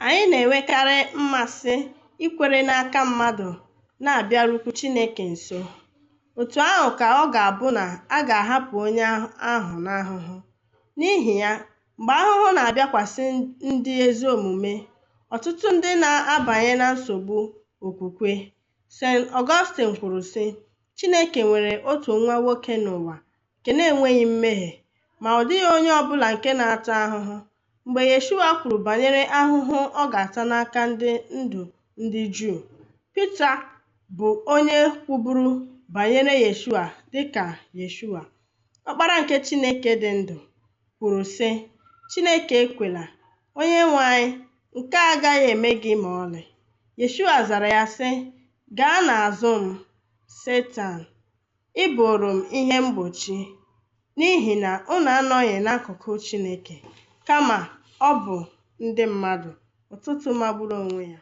Anyị na-enwekarị mmasị ikwere n'aka mmadụ na-abịarukwu Chineke nso, otú ahụ ka ọ ga-abụ na a ga-ahapụ onye ahụ n'ahụhụ. N'ihi ya, mgbe ahụhụ na-abịakwasị ndị ezi omume, ọtụtụ ndị na-abanye na nsogbu okwukwe. St. Augustine kwuru, sị, Chineke nwere otu nwa nwoke n'ụwa nke na-enweghị mmehie, ma ọ dịghị onye ọ bụla nke na-ata ahụhụ. Mgbe Yeshua kwuru banyere ahụhụ ọ ga-ata n'aka ndị ndu ndị Juu, Pita, bụ onye kwuburu banyere Yeshua dị ka Yeshua, Ọkpara nke Chineke dị ndụ, kwuru, sị, Chineke ekwela, Onyenwe anyị, nke a agaghị eme gị ma ọlị. Yeshua zara ya, sị, Gaa n'azụ m, Setan! Ị bụụrụ m ihe mgbochi, n'ihi na unu anọghị n'akụkụ Chineke, kama ọ bụ ndị mmadụ. Ụtụtụ magburu onwe ya.